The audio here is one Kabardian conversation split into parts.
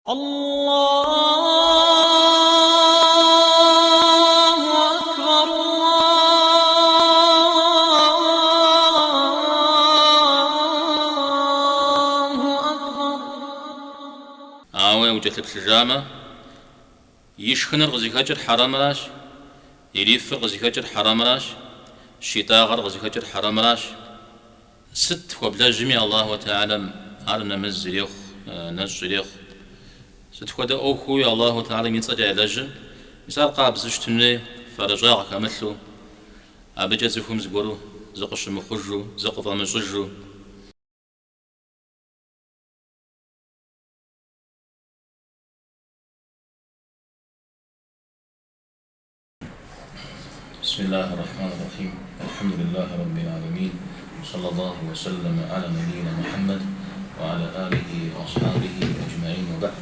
الله أكبر الله أكبر. Ауэ укӏэлъыплъыжамэ, и шхыныр къызыхэкӏыр хьэрэмращ, ирифыр къызыхэкӏыр хьэрэмращ, щитӏагъэр къызыхэкӏыр хьэрэмращ. Сыт хуэблэжьми Аллаху Тэхьэлам ар нэмэз ирехъу, нэщӏ ирехъу. Сыт хуэдэ ӏуэхууи Аллаху Тэхьэлам и цӏэкӏэ ялэжьыр, мис ар къабзэу щытын хуей, фэрыщӏагъ хэмылъу, абыкӏэ цӏыхум зыгуэру зыкъыщымыхъужу, зыкъыфӏэмыщӏыжу. بسم الله الرحمن الرحيم الحمد لله رب العالمين وصلى الله وسلم على نبينا محمد وعلى آله وأصحابه أجمعين وبعد.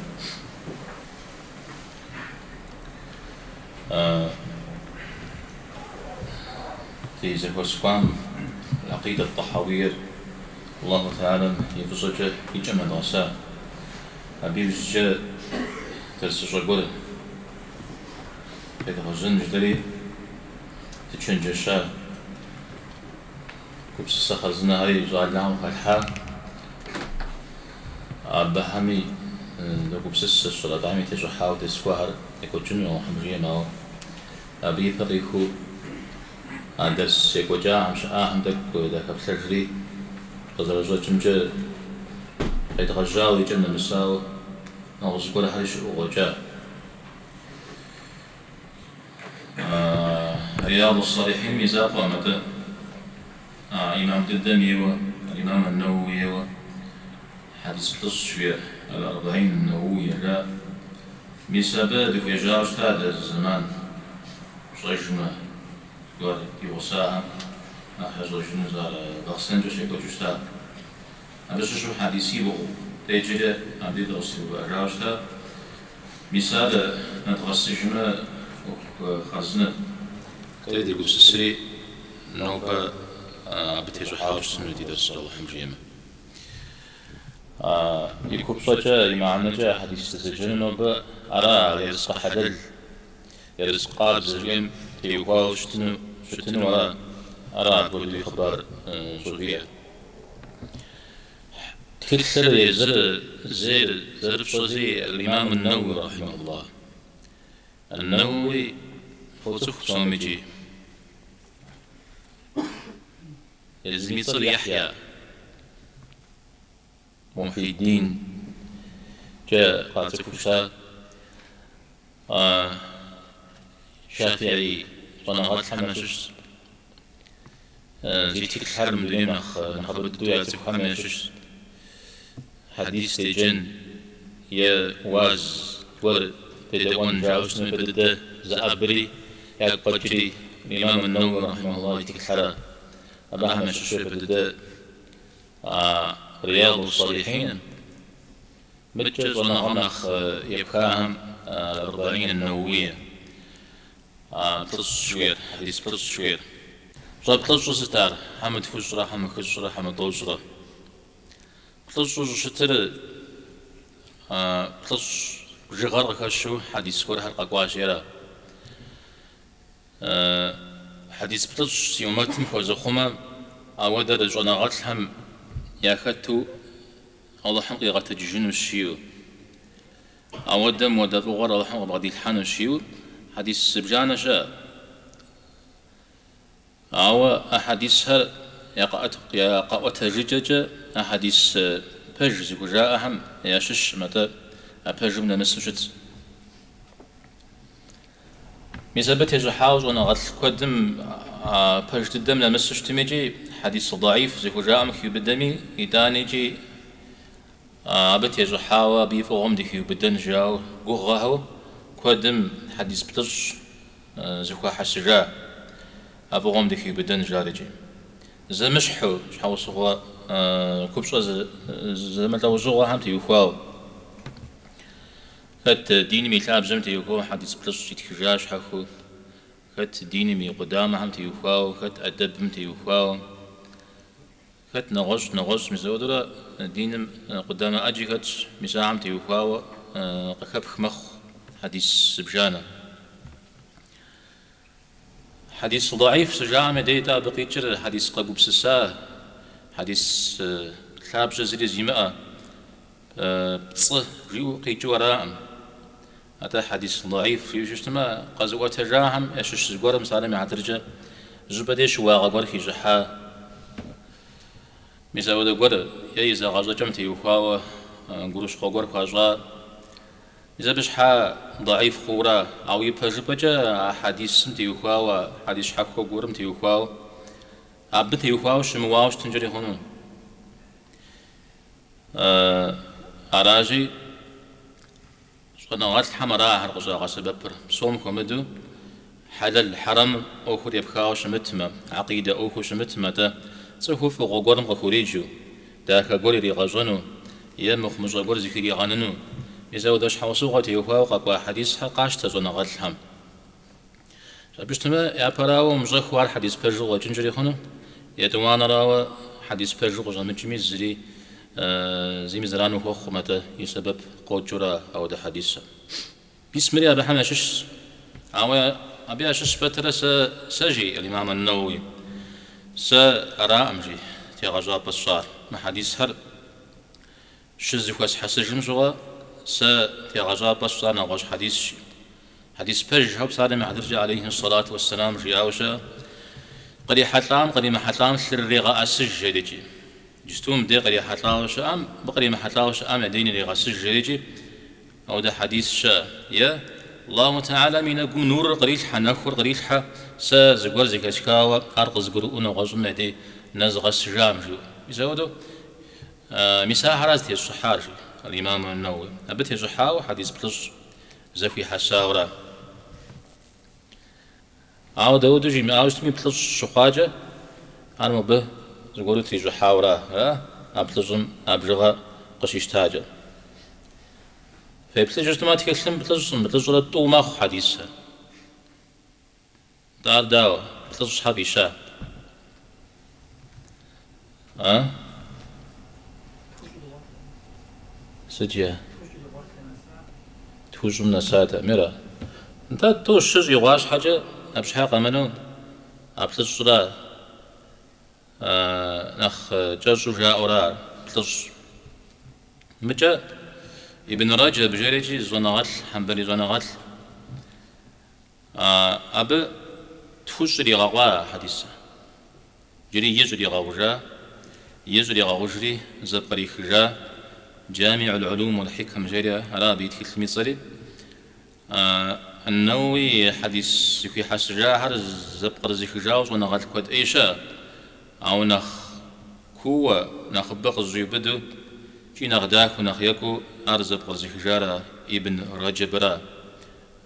Ди зэхуэс кӏуам Аль-Акъидэ ат-Тӏэхьэуиер Аллаху Тэхьэлам и фӏыщӏэкӏэ и кӏэм нэдгъэса. Абы иужькӏэ дэрсыщӏэ гуэр къедгъэжьэн жытӏэри дычэнджэща, гупсысэ хъарзынэхэри щӏалэхэм къыхалъхьа. Абыхэми догупсыс, абыхэми тещӏыхьауэ дерс гуэрхэр екӏуэкӏыну, Алыхьым жиӏэм, ауэ абы ипэ къихуэу а дерс екӏуэкӏахэм, щыӏахэм тӏэкӏу дахэплъэжри, къызэрыщӏэкӏымкӏэ къедгъэжьауэ и кӏэм нэмысауэ нэгъуэщӏ гуэрхэри щыӏэу къыщӏэкӏа. Рияду ссалихьиным и закъуэкъым, атӏэ а имам дыдэм ейуэ, аль-Имам ан-Нэуэуи ейуэ хьэдис плӏыщӏ жиӏэр, аль-Арбаин ан-Нэуэуия жаӏэ. Мис абы дыхуежьауэ щыта дэ зы зэман, пщӏэжмэ, зыгуэр ди гъусахэм нэхъ ящӏэжыну ар Бахъсэнкӏэ щекӏуэкӏыу щыта. Абы щыщу хьэдисибгъу деджэри абдей дыкъызэтеувыӏэжауэ щыта. Мис ар нэдгъэсыжмэ, ӏуэху хъарзынэт. Дэри дегупсысри, нобэ абы тещӏыхьауэ щытыну ди дерсыр, Алыхьым жиӏэмэ. И купщӏэкӏэ, и мыхьэнэкӏэ а хьэдис дызэджэну нобэ ара, ерыскъы хьэлэл, ерыскъы къабзэ жиӏэм теухуауэ щытыну, щытыну ара, ара апхуэдэу и хъыбар щӏывиӏэр. Тхылъыр езыр зейр зэрыфщӏэщи Аль-Имам Ан-Нэуи рахьимэхуллах. Ан-Нэуи фоцӏыху псоми икӏи. Езым и цӏэр Яхья Мухьиддинкӏэ къацӏыхуу щыта Шафиӏи щӏэныгъэлӏхэм ящыщщ. Зи тхылъхэр мы дунейм нэхъ нэхъыбэ дыдэу яцӏыхухэм ящыщщ. Хьэдис деджэн е уаз гуэр дедэӏуэн жаӏэу щытмэ, япэ дыдэ зэӏэбри ягу къэкӏри Имам ан-Нэуи рахьимэхуллах и тхылъхэр абыхэм ящыщу япэ дыдэ а Рияду ссалихьин, мыдкӏэ щӏэныгъэм нэхъ епхахэм Аль-Арбаин ан-Нэуэуия. А плӏыщӏ жиӏэр, хьэдис плӏыщӏ жиӏэр. Щӏэплӏыщӏыр сыт ар? Хьэмэ тхущӏрэ, хьэмэ хыщӏрэ, хьэмэ тӏощӏрэ? Плӏыщӏу щӏыщытыр плӏыщӏ бжыгъэр къыхэщу хьэдис гуэрхэр къэкӏуащи ара. Хьэдис плӏыщӏ си умэтым хуэзыхъумэ, ауэдэр щӏэныгъэлӏхэм яхэту Алыхьым къигъэтэджыжынущ жиӏэу. Ауэдэм уэдэ фӏыгъуэр Алыхьым къыбгъэдилъхьэнущ жиӏэу хьэдис зыбжанэ щыӏэ. Ауэ а хьэдисхэр я къэӏуэтэжыкӏэкӏэ а хьэдис пэж зыхужаӏэхэм ящыщкъым, атӏэ а пэжым нэмысу щытщ. Мис абы тещӏыхьауэ щӏэныгъэлӏ куэдым а пэж дыдэм нэмысу щытми икӏи хьэдис даиф зыхужаӏэм хиубыдэми, итӏани икӏи Абы тещӏыхьауэ абы и фӏыгъуэм дыхиубыдэн жаӏэу гугъэхэу куэдым хьэдис плӏыщӏ зэхуахьэсыжа, а фӏыгъуэм дыхиубыдэн жари икӏи. Зэмыщхьу, щхьэусыгъуэ купщӏэ зэмылӏэужьыгъуэхэм теухуауэ. Хэт диным и лъабжьэм теухуауэ хьэдис плӏыщӏ итхыжа щхьэхуэу, хэт диным и къудамэхэм теухуауэ, хэт ӏэдэбым теухуауэ. Хэт нэгъуэщӏ, нэгъуэщӏ, мис ауэдурэ диным къудамэ ӏэджи хэтщ, мис ахэм теухуауэ къыхэпх мэхъу хьэдис зыбжанэ. Хьэдис даиф щыжаӏэм и дей-тӏэ абы къикӏыр хьэдис къэгупсыса, хьэдис лъабжьэ зыри зимыӏэ, пцӏы жиӏэу къикӏыу араӏым. Атӏэ хьэдис даиф жиӏэу щытмэ, къэзыӏуэтэжахэм ящыщ зыгуэрым псалъэм и хьэтыркӏэ зыщӏыпӏэ дей щыуагъэ гуэр хищӏыхьа, мис ауэдэ гуэр е и зэгъэщӏэкӏэм теухуауэ гурыщхъуэ гуэр хуащӏа, Мис абы щхьа даиф хъуура, ауэ ипэжыпӏэкӏэ а хьэдисым теухуауэ, хьэдис щхьэхуэ гуэрым теухуауэ, абы теухуауэ щымыуауэ щытынкӏэри хъуну. Аращи, щӏэныгъэлӏхэм ара ахэр къыщӏагъэсэбэпыр, псом хуэмыдэу хьэлэл хьэрэм ӏуэхур епхауэ щымытмэ, акъидэ ӏуэхуу щымытмэ, атӏэ цӏыхур фӏыгъуэ гуэрым къыхуриджэу, дахэ гуэр иригъэщӏэну е мыхъумыщӏэ гуэр зыхригъэныну, мис ауэдэ щхьэусыгъуэ теухуауэ къэкӏуа хьэдисхэр къащтэ щӏэныгъэлӏхэм. Абы щытмэ, япэрауэ умыщӏэххэу ар хьэдис пэжу къыщӏэкӏынкӏэри хъуну, етӏуанэрауэ хьэдис пэжу къыщӏэмыкӏми зыри зыми зэран ухуэхъукъым, атӏэ и сэбэп къокӏыурэ ауэдэ хьэдисыр. Мис мыри абыхэм ящыщщ. Ауэ абы ящыщ пэтрэ сэ, сэ жи аль-Имам ан-Нэуи, сэ араӏым, жи, тегъэщӏапӏэ сщӏар. Мы хьэдисхэр щызэхуэсхьэсыжым щыгъуэ сэ тегъэщӏапӏэ сщӏар нэгъуэщӏ хьэдисщ. Хьэдис пэжхэу псалъэм и хьэтыркӏэ алейхи ссалату уэсселам жиӏауэ щыӏэ, кърихьэлӏам къримыхьэлӏам лъырырегъэӏэсыж жерикӏи. Иджысту мыбдей кърихьэлӏауэ щыӏэм, мыбы къримыхьэлӏауэ щыӏэм я дей нырегъэсыж жерикӏи. Ауэдэ хьэдис щыӏэ. Е, Аллаху Тэхьэлам и нэгум нурыр кърилъхьэ, нэхур кърилъхьэ, сэ зыгуэр зэхэсхауэ ар къызыгурыӏуэу нэгъуэщӏым я дей нэзгъэсыжам, жиӏэу. Мис ауэдэу, мис ахэра зытесщӏыхьар, жи аль-Имам ан-Нэуи. Абы тещӏыхьауэ хьэдис плӏыщӏ зэхуихьэсауэра. Ауэ дауэдэу жимыӏауэ щытми, плӏыщӏ щыхъуакӏэ, ар мобы зыгуэру трищӏыхьауэра, ара, а плӏыщӏым а бжыгъэр къыщищтакӏэ. Феплъыжу щытмэ, тхылъым плӏыщӏым, плӏыщӏрэ тӏу мэхъу хьэдисыр. Нтӏэ ар дауэ, плӏыщӏ щхьэ фӏища? А? Сыт жиӏэ? Тхущӏым нэсатэкъым, мира. Нтӏэ, тӏу щы щӏигъуа щхьэкӏэ, абы щхьэ къэмынэу а плӏыщӏра нэхъ кӏэщӏу жаӏэура ар, плӏыщӏ. Мыкӏэ Ибн Рэджэб жерикӏи щӏэныгъэлӏ, хьэмбэли щӏэныгъэлӏ. Абы тхущӏ иригъэкъуа а хьэдисыр. Иджыри и щӏригъэгъужа, и щӏригъэгъужри зэпкърихыжа Джамиӏул Улум уал Хикам жери ара абы и тхылъым и цӏэри. Ан-Нэуи и хьэдис зэхуихьэсыжахэр зэпкърызыхыжауэ щӏэныгъэлӏ куэд ӏей щыӏэ, ауэ нэхъ кууэ, нэхъыбэ къызэщӏиубыдэу икӏи нэхъ дахэу, нэхъ екӏуу ар зэпкърызыхыжар а Ибн Рэджэбыра.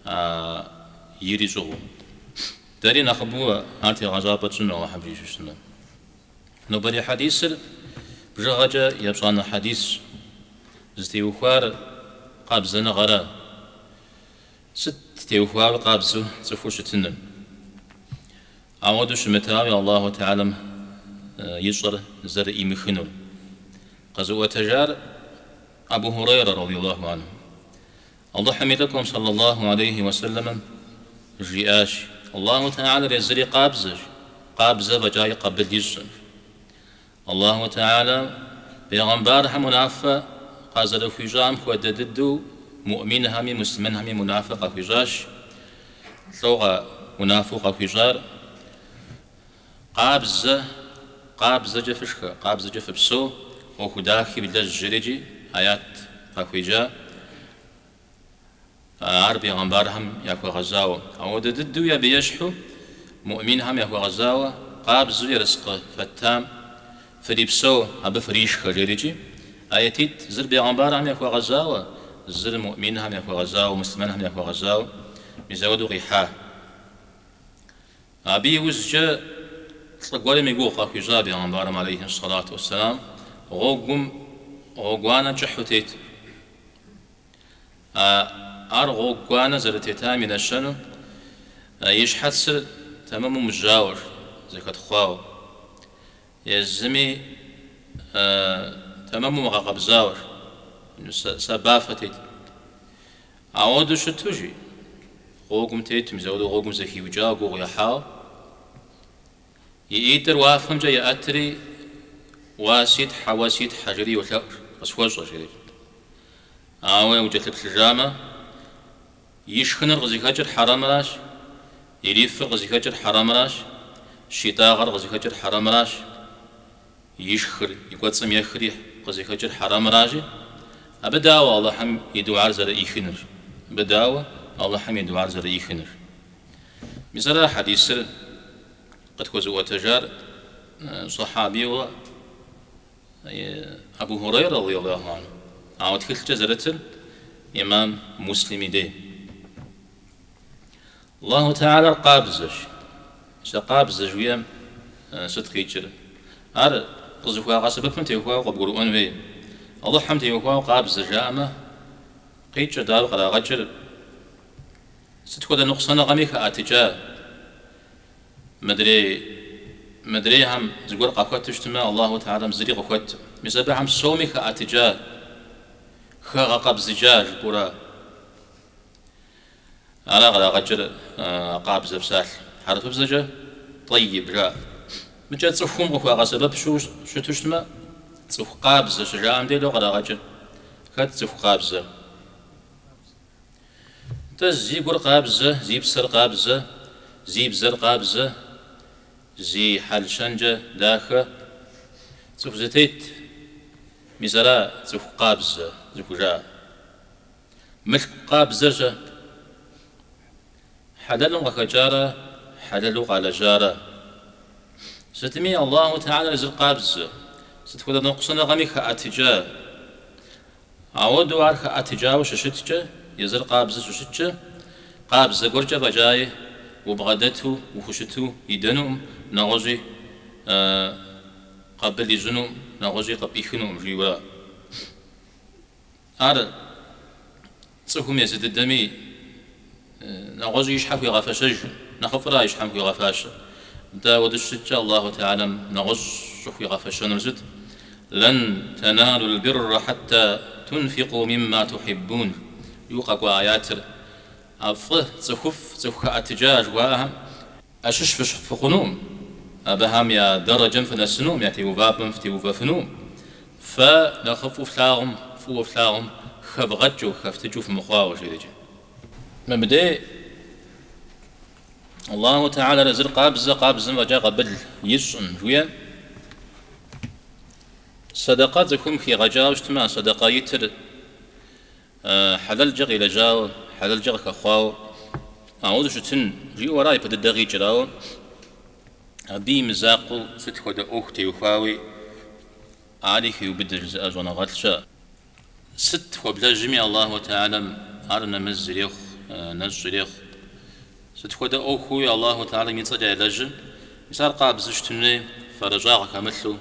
А ири щӏыгъуу. Дэри нэхъыбэу ар тегъэщӏапӏэ тщӏыну Алыхьым жиӏэу щытмэ. Нобэрей хьэдисыр бжыгъэкӏэ епщӏанэ хьэдисщ. Зытеухуар къабзэныгъэра. Сыт теухуар къабзэу цӏыхур щытыным? Ауэдэу щымытауи Аллаху Тэхьэлам ищӏэр зэрыӏимыхынур. Къэзыӏуэтэжар Абу Хурейрэ, радиаллаху анху. Алыхьым и лӏыкӏуэм, сэллаллаху алейхи уэсэлэмым, жиӏащ, Аллаху Тэхьэлэр езыри къабзэщ, къабзэ фӏэкӏаи къабыл ищӏкъым. Аллаху Тэхьэлэм бегъымбархэм унафэ къазэрыхуищӏам хуэдэ дыдэу муӏминхэми муслъымэнхэми унафэ къахуищӏащ, лӏо унафэу къахуищӏар, Къабзэ, къабзэкӏэ фышхэ, къабзэкӏэ фыпсэу, ӏуэху дахи влэжь жерикӏи аят къахуеджа, ар бегъымбархэм яхуэгъэзауэ. Ауэдэ дыдэуи абы ещхьу муӏминхэм яхуэгъэзауэ, къабзэу ерыскъы фэттам фрипсэу, абы фришхэ жерикӏи аятитӏ, зыр бегъымбархэм яхуэгъэзауэ, зыр муӏминхэм яхуэгъэзауэ, муслъымэнхэм яхуэгъэзауэ, мис ауэдэу къихьа. Абы иужькӏэ лӏы гуэрым и гугъу къахуищӏа бегъымбарым алейхи сэлату уэсселам гъуэгум гъуэгуанэ кӏыхьу тет. Ар гъуэгуанэ зэрытетам и нэщэнэу и щхьэцыр тэмэму мыжьауэ, зэхэтхъуауэ, езыми тэмэму мыгъэкъэбзауэ, сабафэ тет. Ауэдэу щыту, жи, гъуэгум тету, мис ауэдэу гъуэгум зэхиукӏауэ, гугъу ехьауэ, и ӏитӏыр уафэмкӏэ еӏэтри, Уа си Тхьэ, уэ си Тхьэ, жери йолъэӏу, къысхуэщӏэ, жери. Ауэ укӏэлъыплъыжамэ, и шхыныр къызыхэкӏыр хьэрэмращ, ирифыр къызыхэкӏыр хьэрэмращ, щитӏагъэр къызыхэкӏыр хьэрэмращ, ишхыр, и кӏуэцӏым ехри къызыхэкӏыр хьэрэмращи, абы дауэ Алыхьым и дугьэр зэрыӏихынур? Абы дауэ Алыхьым и дугьэр зэрыӏихынур? Мис ара хьэдисыр къытхуэзыӏуэтэжар сэхьабийуэ Абу Хурейрэ радиаллаху анху, ауэ тхылъкӏэ зэрытыр имам Муслим и дей. Аллаху Тэхьэлэр къабзэщ. Сэ къабзэ жыхуиӏэм сыт къикӏыр? Ар къызыхуагъэсэбэпым теухуауэ къыбгурыӏуэн хуей. Алыхьым теухуауэ къабзэ жаӏэмэ, къикӏыр дауэ кърагъэкӏыр? Сыт хуэдэ ныкъусаныгъэми хэӏэтыкӏа? Мыдрей, мыдрейхэм зыгуэр къахуэту щытмэ, Аллаху Тэхьэлэм зыри къыхуэткъым. Мис абыхэм псоми хэӏэтыкӏа, хэгъэкъэбзыкӏа жыпӏэурэ. Ара кърагъэкӏыр къабзэ псалъэ. Хьэрыпыбзэкӏэ тӏэйиб жаӏэ. Мыкӏэ цӏыхум къыхуагъэсэбэп щыту щытмэ, цӏыху къабзэ щыжаӏэм дей лӏо кърагъэкӏыр. Хэт цӏыху къабзэр? Нтӏэ, зи гур къабзэ, зи псэр къабзэ, зи бзэр къабзэ, зи хьэл-щэнкӏэ дахэ, цӏыху зэтет, мис ара цӏыху къабзэ зыхужаӏэр. Мылъку къабзэр-щэ? Хьэлэлым къыхэкӏарэ хьэлэлу къалэжьарэ? Сытми, Аллаху Тэхьэлэр езыр къабзэ, сыт хуэдэ ныкъусаныгъэми хэӏэтыкӏа. Ауэдэу ар хэӏэтыкӏауэ щыщыткӏэ, езыр къабзэ щыщыткӏэ, къабзэ гуэркӏэ фӏэкӏаи убгъэдэту, ухущыту идэнукъым, нэгъуэщӏи къабыл ищӏынукъым, нэгъуэщӏи къыпӏихынукъым, жиӏэурэ. Ар цӏыхум езы дыдэми нэгъуэщӏи и щхьэ хуигъэфэщэж, нэхъыфӏра и щхьэм хуигъэфащэр. Нтӏэ, ауэдэу щыщыткӏэ Аллаху Тэхьэлэм нэгъуэщӏ щӏыхуигъэфэщэнур сыт? Лэн тэналул бирра хьэтта тунфикъу мимма тухьиббун жиӏэу къэкӏуа аятыр. А фӏы, цӏыхуфӏ, цӏыху хэӏэтыкӏа жыхуаӏэхэм ящыщ фыхъунукъым, абыхэм я дэрэджэм фынэсынукъым, я теувапӏэм фытеувэфынукъым. Фэ нэхъыфӏу флъагъум, фӏыуэ флъагъум хэвгъэкӏыу, хэфтыкӏыу фымыхъуауэ, жери. Мыбдей Аллаху Тэхьэлэр езыр къабзэ, къабзэм фӏэкӏа къабыл ищӏым, жиӏэ. Сэдэкъэ цӏыхум хигъэкӏауэ щытмэ, а сэдэкъэ итыр Хьэлэлкӏэ къилэжьауэ, хьэлэлкӏэ къыхэхъуауэ, ауэдэу щытын жиӏэу ара ипэ дыдэ къикӏыр, ауэ абы и мызакъуэу сыт хуэдэ ӏуэху теухуауи ари хеубыдэ жызыӏэ щӏэныгъэлӏ щыӏэ. Сыт хуэблэжьми Аллаху Тэхьэлэм ар нэмэз ирехъу, нэщӏ ирехъу. Сыт хуэдэ ӏуэхууи Аллаху Тэхьэлэм и цӏэкӏэ ялэжьыр, мис ар къабзэу щытын хуей, фэрыщӏагъ хэмылъу,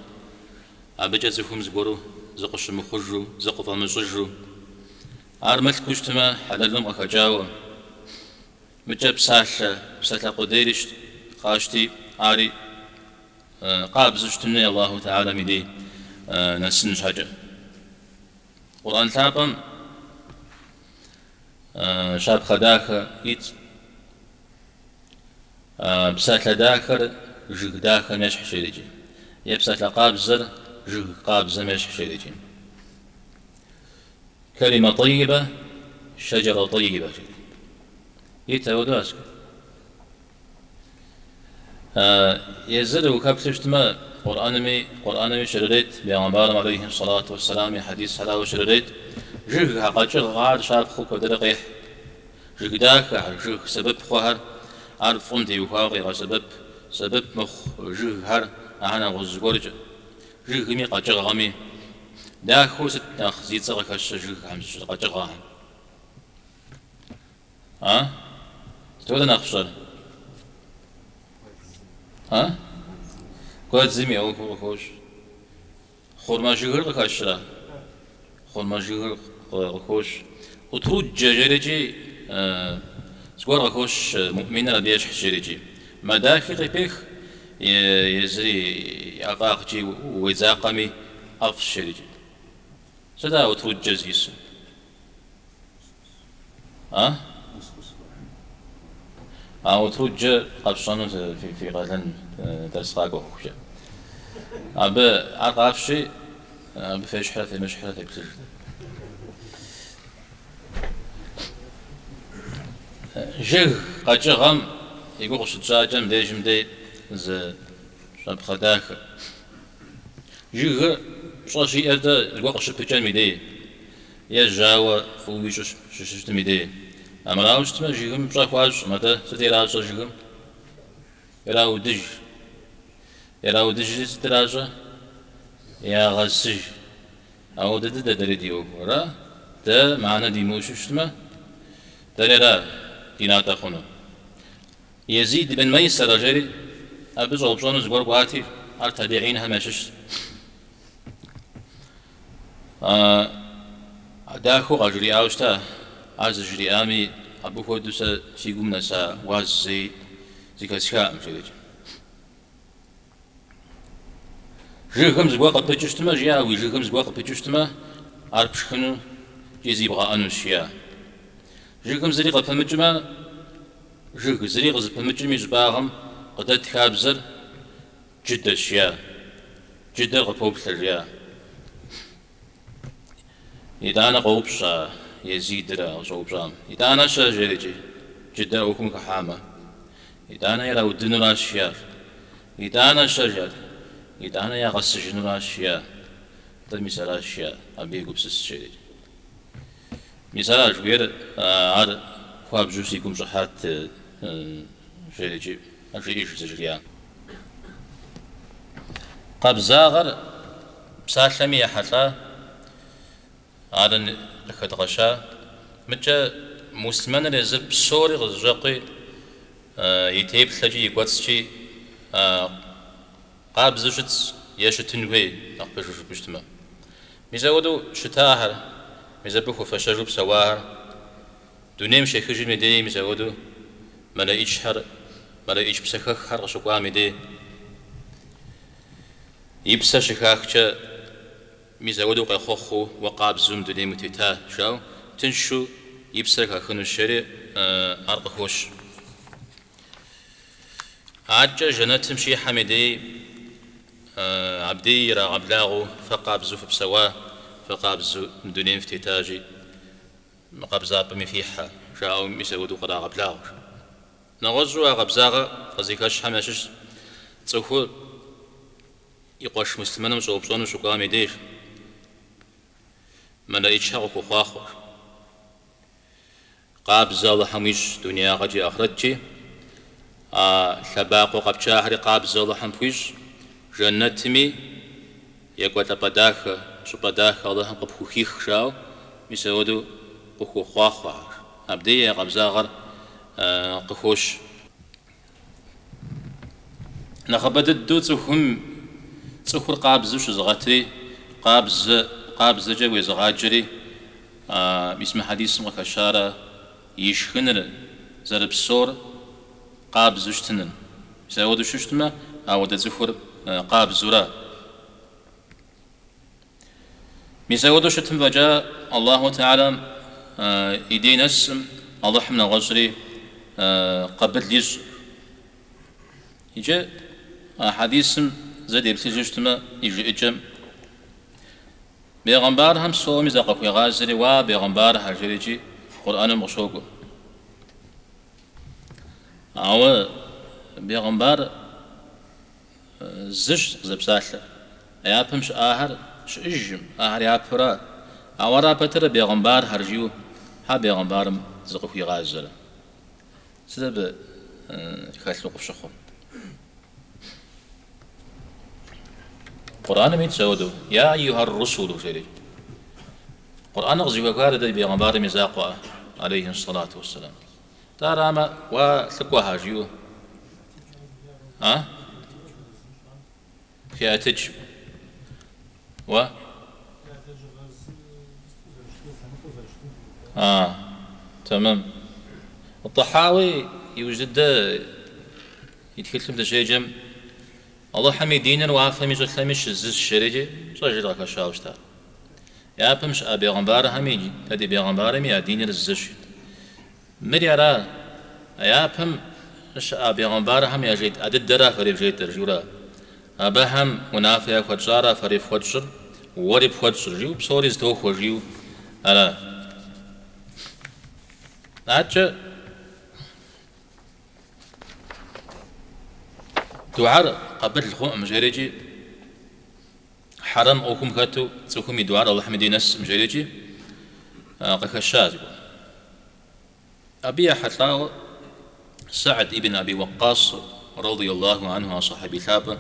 Абыкӏэ цӏыхум зыгуэру зыкъыщымыхъужу, зыкъыфӏэмыщӏыжу, ар мылъкуу щытмэ, хьэлэлым къыхэкӏауэ, мыкӏэ псалъэ, псалъэ къудейри къащти, ари къабзэу щытын хуей Аллаху Тэхьэлэм и дей нэсын щхьэкӏэ. Къурӏэн лъапӏэм щапхъэ дахэ итщ. Псалъэ дахэр жыг дахэм ещхьщ, жерикӏи. Е псалъэ къабзэр жыг къабзэм ещхьщ, жерикӏи. Кэлимэ тӏэйибэ, шэджэрэ тӏэйибэ, жери. Ит апхуэдэу аскэр. Езыр ухэплъу щытмэ, Къурӏэнми, Къурӏэнми щрырет, Бегъымбарым алейхи сэлату уэсселам и хьэдисхэрауэ щрырет, жыгхэр, къэкӏыгъэхэр щапхъэу куэдрэ къехь. Жыг дахэхэр, жыг сэбэп хъухэр, ар фӏым теухуауэ къегъэсэбэп, сэбэп мыхъу жыгхэр, ахэр нэгъуэщӏ зыгуэркӏэ. Жыгми къэкӏыгъэми дахэу сыт нэхъ зи цӏэ къыхэщыр жыгхэм щыщыр къэкӏыгъэхэм? А? Сыт хуэдэ нэхъ фщӏэр? А? Гуэдзым и ӏуэхур къыхощ. Хъурмэ жыгыр къыхэщрэ? Хъурмэ жыгыр къыхощ. Утруджэ жерикӏи зыгуэр къыхощ, муӏминыр абы ещхьщ жерикӏи. Мэ дахи къыпех, езыри и ӏэфӏагъкӏи уедзакъэми ӏэфӏщ жерикӏи. Сыт а утруджэ зиӏысыр? А? А утруджэ къэфщӏэну фи къалэн дэрс къакӏуэ хъухукӏэ. Абы ар къафщи, абы фещхьрэ фемыщхьрэ феплъыж. Жыг къэкӏыгъэм и гугъу щытщӏакӏэ мыбдежым дей зы щапхъэ дахэ. Жыгыр пщӏэ щиӏэр-тӏэ зыгуэр къыщыпыкӏэм и дей, е жьауэ фӏыуэ уищӏу щыщытым и дей. Армырауэ щытмэ, жыгым пщӏэ хуащӏкъым, атӏэ сыт иращӏэ жыгым? Ираудыж. Ираудыжри сыт иращӏэ? Ягъэсыж. Ауэдэ дыдэ дэри ди ӏуэхур, ара? Дэ мыхьэнэ димыӏэу щытмэ, дэри ара ди натӏэ хъуну? Езид бин Мэйсэрэ жери абы щӏэупщӏэну зыгуэр кӏуати, ар табиӏинхэм ящыщт. Дахэу къажриӏауэ щыта, ар зыжриӏами, абы хуэдэу сэ си гум нэса уаз зэи зэхэсхакъым, жери. Жыгым зыгуэр къыпыкӏыу щытмэ, жиӏа, уи жыгым зыгуэр къыпыкӏыу щытмэ, ар пшхыну икӏи зибгъэӏэнущ, жиӏа. Жыгым зыри къыпымыкӏмэ, жыг зыри къызыпымыкӏым и щӏыбагъым къыдэт хабзэр джыдэщ, жиӏа. Джыдэр къыпоплъэ, жиӏа. Итӏанэ къоупщӏ а Езидыр а къыщӏэупщӏам. Итӏанэ-щэ, жери икӏи, джыдэр ӏуэхум хыхьамэ. Итӏанэ ираудынуращ, жиӏащ. Итӏанэ-щэ, жиӏат. Итӏанэ ягъэсыжынуращ, жиӏа. Атӏэ мис аращ, жиӏа, абы егупсыс, жери. Мис аращ жыхуиӏэр, ар хуабжьу си гум щӏыхьат, жери икӏи, жеӏэж зыжриӏам. Къабзагъэр псалъэми ехьэлӏа, ар къыхэдгъэща. Мыкӏэ муслъымэныр езыр псори къызэщӏекъуи, и теплъэкӏи и кӏуэцӏкӏи къабзэу щытщ е щытын хуей, нэхъ пэжу жыпӏэу щытмэ. Мис апхуэдэу щытахэр, мис абы хуэфэщэжу псэуахэр дунейм щехыжым и дей мис апхуэдэу мэлэӏичхэр, мэлэӏич псэхэххэр къыщыкӏуам и дей и псэр щыхахкӏэ мис апхуэдэу къехъуэхъуу уэ къабзэу мы дунейм утета, жаӏэу тыншу и псэр хахынущ, жери ар къыхощ. Адэкӏэ жэнэтым щихьэм и дей абдей ирагъэблагъэу фэ къабзэу фыпсэуа, фэ къабзэу мы дунейм фытетащи, мы къабзапӏэми фихьэ, жаӏэу мис апхуэдэу кърагъэблагъэу. Нэгъуэщӏу а къабзагъэ къызыхэщхэм ящыщщ цӏыхур и къуэш муслъымэным щӏэупщӏэну щыкӏуам и деж мэлэӏичхэр къыхуохъуахъуэ. Къабзэ Алыхьым уищӏ дунеягъэкӏи ахърэткӏи, а лъэбакъуэ къэпчахэри къабзэ Алыхьым пхуищӏ, жэнэтми екӏуэлӏапӏэ дахэ, щӏыпӏэ дахэ Алыхьым къыпхухих, жаӏэу мис апхуэдэу къыхуохъуахъуэхэр. Абдеи а къабзагъэр къыхощ. Нэхъыбэ дыдэу цӏыхум цӏыхур къабзэу щызыгъэтри, къабзэ, къабзэкӏэ уезыгъаджэри, мис мы хьэдисым къыхэщарэ и шхыныр зэрыпсэур къабзэу щытыныр. Мис апхуэдэу щыщытмэ, ауэдэ цӏыхур къабзэура. Мис апхуэдэу щытым фӏэкӏа Аллаху Тэхьэлам и дей нэсым Алыхьым нэгъуэщӏри къабыл ищӏ. Иджы а хьэдисым зэ деплъыжу щытмэ и жыӏэкӏэм бегъымбархэм псоми закъыхуегъазэри, уа бегъымбархэр жери икӏи Къурӏэным къыщокӏуэ. Ауэ бегъымбар Зыщ къызэпсалъэр. Япэм щыӏахэр щыӏэжкъым, ахэр япэра. Ауэ ара пэтрэ бегъымбархэр жиӏэу хьэ бегъымбарым зыкъыхуигъазэрэ? Сыт абы хэлъу къыфщыхъур? Къурӏэным итщ ауэдэу, Я айюхьэр русулу жери. Къурӏэныр къызыхуехар дэ ди бегъымбарым и закъуэӏэ, алейхи сэлату уэсселам. Тӏэ арамэ, уа лӏыкӏуэхэр жиӏэу. А? Хеӏэтыкӏ. Уэ? А, тэмэм. Тӏэхьауи иужь дыдэ и тхылъым дыщеджэм, Алыхьым и диныр уафэми щӏылъэми щызыщ жерикӏи щӏэжыр къыхэщауэ щыта. Япэм щыӏа бегъымбархэми дэ ди бегъымбарми я диныр зыщ. Мыри ара, а япэм щыӏа бегъымбархэм яжетӏа дыдэра фэри вжетӏэр, жиӏэурэ. Абыхэм унафэ яхуэтщӏара фэри фхуэтщӏыр, уэри пхуэтщӏыр, жиӏэу псори зэтохуэ, жиӏэу ара. Адэкӏэ дугьэр къабыл хъуӏым, жерикӏи, хьэрэм ӏуэхум хэту цӏыхум и дугьэр Алыхьым и дей нэсӏым, жерикӏи къыхэща зыгуэр. Абы ехьэлӏауэ Сэгьд ибн Аби Уэкъкъас, радияллаху анху, а сахьаби лъапӏэ,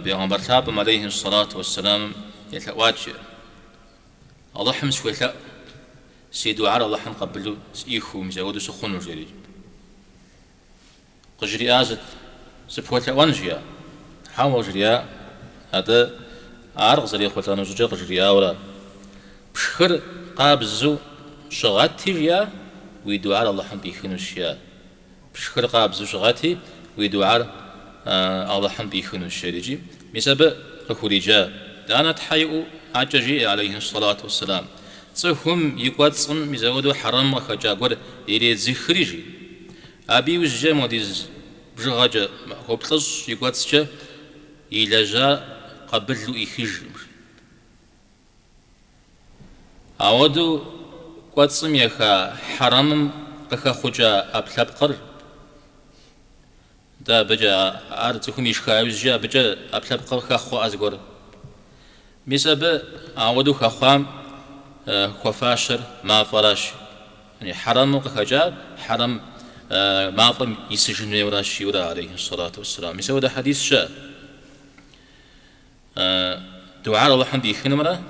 бегъымбар лъапӏэм, алейхи ссалату уэсселам, елъэӏуат, жиӏэ. Алыхьым схуелъэӏу, си дугьэр Алыхьым къабылу сӏихыу, мис ауэдэу сыхъуну, жери. Къыжриӏа сыт? Сыпхуэлъэӏуэн, жиӏа. Хьэуэ, жриӏа, атӏэ ар къызэрехъулӏэну щӏыкӏэр къыжриӏауэра? Пшхыр къабзэу щыгъэти, жиӏа, уи дугьэр Алыхьым пӏихынущ, жиӏа. Пшхыр къабзэу щыгъэти, уи дугьэр Алыхьым пӏихынущ, жери икӏи мис абы къыхуриджа. Итӏанэ тхьэ иӏуэу адэкӏэ жиӏэ, алейхи ссалату уэсселам, цӏыхум и кӏуэцӏым мис ауэдэу хьэрэм къыхэкӏа гуэр иредзыхри, жи. Абы иужькӏэ модиз бжыгъэкӏэ, махуэ плӏыщӏ и кӏуэцӏкӏэ илэжьар къабылу ӏихыжкъым. Ауэдэу кӏуэцӏым еха хьэрэмым къыхэхъукӏа ӏэпкълъэпкъыр, дэ абыкӏэ ар цӏыхум ишха иужькӏэ абыкӏэ ӏэпкълъэпкъыр хэхъуэӏэ зыгуэр. Мис абы ауэдэу хэхъуам хуэфащэр мафӏэращ. Хьэрэмым къыхэкӏар хьэрэм мафӏэм исыжын хуейуэращ, жиӏэурэ, алейхи ссалату уэсселам. Мис ауэдэ хьэдис щыӏэ. Дугьэр Алыхьым пӏихынымрэ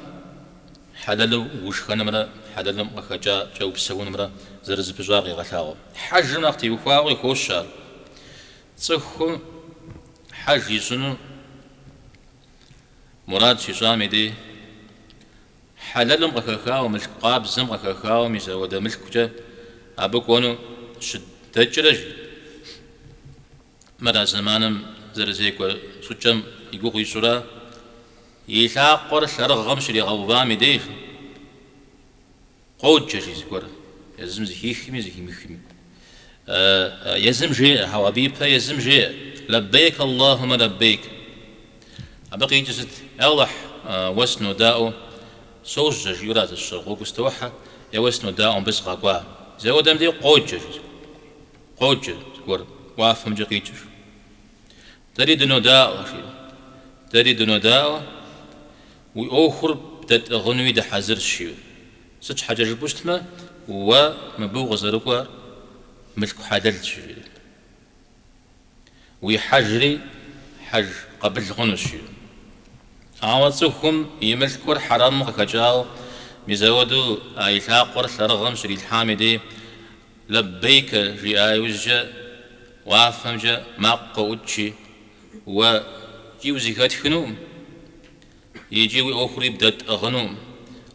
хьэлэлу ушхэнымрэ хьэлэлым къыхэкӏакӏэ упсэунымрэ зэрызэпыщӏар къегъэлъагъуэ. Хьэжым нэхъ теухуауэ къыхощ ар. Цӏыхум хьэж ищӏыну мурад щищӏам и дей хьэлэлым къыхэхауэ, мылъку къабзэм къыхэхауэ мис ауэдэ мылъкукӏэ абы кӏуэну щыдэкӏрэ, жи. Мыр а зэманым зэрызекӏуэ щӏыкӏэм и гугъу ищӏурэ, и лъакъуэр лъэрыгъым щригъэувам и деж къоджэ, жи зыгуэр, езым зэхихми зэхимыхми. Езым жеӏэ, хьэуэ, абы ипэ езым жеӏэ, Лэббейк Аллахумэ лэббейк. Абы къикӏыр сыт? Я Алыхь, уэ сынодаӏуэу сожьэ, жиӏэурэ зэщӏыр, гъуэгу сытохьэ, е уэ сынодаӏуэу мыбы сыкъэкӏуа. Мис ауэдэм дей къоджэ, жи. Къоджэ зыгуэр, уафэмкӏэ къикӏыр. Дэри дынодаӏуэ, жиӏэу. Дэри дынодаӏуэ, уи ӏуэхур бдэтӏыгъынуи дыхьэзырщ, жиӏэу. Сыт щхьэкӏэ жыпӏэу щытмэ, уэ мыбы укъызэрыкӏуэр мылъку хьэлэлщ, жиӏэри. Уи хьэжри хьэж къабыл хъунущ, жиӏэу. Ауэ цӏыхум и мылъкур хьэрэмым къыхэкӏауэ, мис ауэдэу а и лъакъуэр лъэрыгъым щрилъхьам и дей Лэббейкэ жиӏа иужькӏэ уафэмкӏэ макъ къоӏукӏи, уэ икӏи узэхэтхынукъым, икӏи уи ӏуэхури бдэтӏыгъынукъым,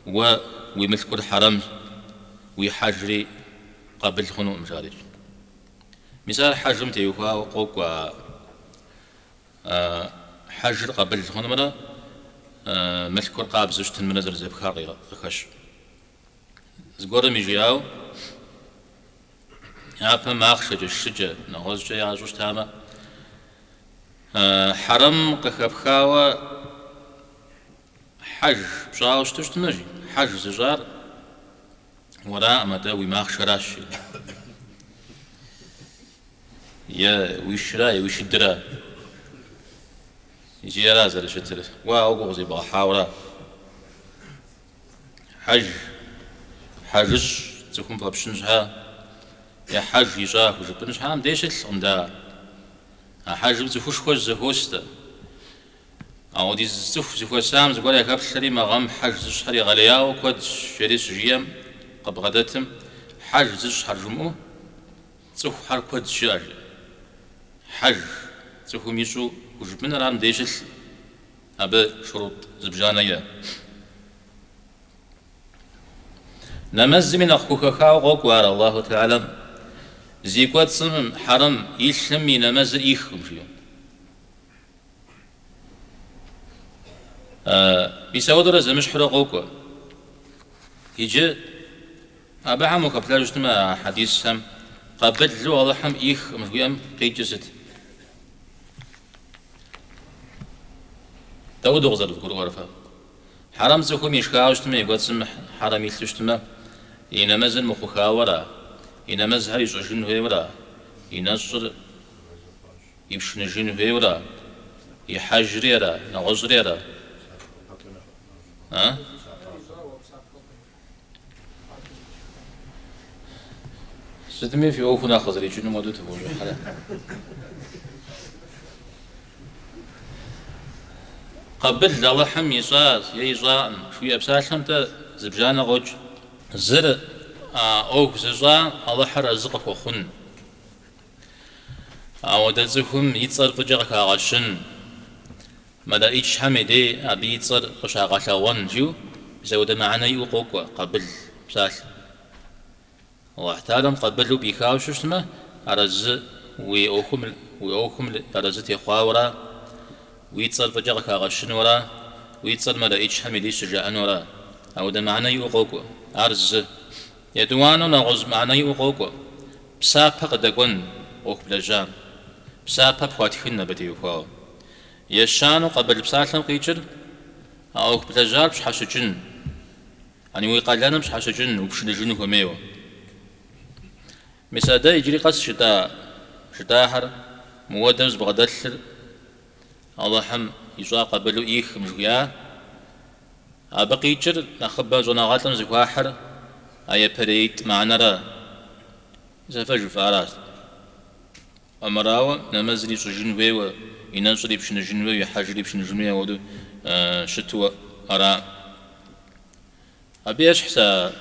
уэ уи мылъкур хьэрэмщ, уи хьэжри къабыл хъунукъым, жарикӏ. Мис ар хьэжым теухуауэ къокӏуэ а хьэжыр къабыл хъунымрэ мылъкур къабзэу щытынымрэ зэрызэпхар къыхэщ. Зыгуэрым и жиӏауэ, япэм ахъшэкӏэ, шыкӏэ, нэгъуэщӏкӏэ ящӏу щытамэ, хьэрэм къыхэпхауэ хьэж пщӏауэ щыту щытмэ, жи, хьэж зыщӏар уэраӏым, атӏэ уи махъшэращ, жи. Е уи шыра, е уи шыдыра. Икӏи ара зэрыщытыр, уэ ауэ гугъу зебгъэхьауэра. Хьэж, хьэжыщӏ цӏыхум фӏэпщын щхьа, е хьэж ищӏа хужыпӏын щхьа, мыбдеж щылъкъым дэ ар. А хьэжым цӏыхушхуэ щызэхуос дэ. Ауэдиз цӏыху зыхуэсам зыгуэр яхэплъэри мы гъэм хьэж зыщӏхэр егъэлеяуэ куэдщ, жери щыжиӏэм къыбгъэдэтым хьэж зыщӏхэр жумыӏэу цӏыхухэр куэдщ жыӏэ, жи. Хьэж цӏыхум ищӏу хужыпӏыныр ар мыбдеж щылъкъым. Абы шурутӏ зыбжанэ иӏэ. Нэмэзми нэхъ хухэхауэ къокӏуэ ар Аллаху Тэхьэлам зи кӏуэцӏым хьэрэм илъым и нэмэзыр ӏихкъым, жиӏэу. Мис ауэдурэ зэмыщхьурэ къокӏуэ. Иджы. Абыхэм ухэплъэжу щытмэ, а хьэдисхэм къабылу Алыхьым ӏихкъым жыхуиӏэм къикӏыр сыт? Дауэдэу къызэрывгурыӏуэр фэ? Хьэрэм цӏыхум ишхауэ щытмэ, и кӏуэцӏым хьэрэм илъу щытмэ, и нэмэзыр мыхъухауэ ара? И нэмэзхэр ищӏыжын хуейуэ ара? И нэщӏыр ипшыныжын хуейуэ ара? И хьэжри ара? Нэгъуэщӏри ара? А? Сытми фи ӏуэху нэхъ къызэрикӏынум хуэдэу тывощӏыхьрэ? Къабыл Алыхьым ищӏащ е ищӏакъым жыхуиӏэ псалъэм-тӏэ зыбжанэ къокӏ. Зыр а ӏуэху зыщӏа Алыхьыр арэзы къыхуэхъун. Ауэдэ цӏыхум и цӏэр фӏыкӏэ къыхагъэщын. Мэлэӏичхэм и дей абы и цӏэр къыщагъэлъэгъуэн жиӏэу мис ауэдэ мыхьэнэ иӏэу къокӏуэ къабыл псалъэм. Алыхь Тэхьэлам къабылу пӏихауэ щытмэ, арэзы уи ӏуэхум уи ӏуэхум арэзы техъуауэ ара, уи цӏэр фӏыкӏэ къыхагъэщыну ара, уи цӏэр мэлэӏичхэм и дей щыжаӏэну ара. Ауэдэ мыхьэнэ иӏэу къокӏуэ. Ар зы. Етӏуанэу нэгъуэщӏ мыхьэнэ иӏэу къокӏуэ. Псапэ къыдэкӏуэн ӏуэху блэжьам. Псапэ пхуатхын абы теухуауэ. Ещанэу къабыл псалъэм къикӏыр а ӏуэху блэжьар пщхьэщыкӏын, ани уи къалэным пщхьэщыкӏын, упшыныжын хуэмейуэ. Мис а дэ иджыри къэс жытӏа жытӏахэр мыуэдэу зыбгъэдэлъыр Алыхьым ищӏа къабылу ӏихым жыхуиӏа, абы къикӏыр нэхъыбэ щӏэныгъэлӏым зыхуахьыр а япэреитӏ мыхьэнэра, мис а фэ жыфӏаращ. Армырауэ, нэмэзыр ищӏыжын хуейуэ, и нэщӏыр ипшыныжын хуейуэ, и хьэжыр ипшыныжын хуейуэ ауэдэу щыту ара. Абы ещхьщ а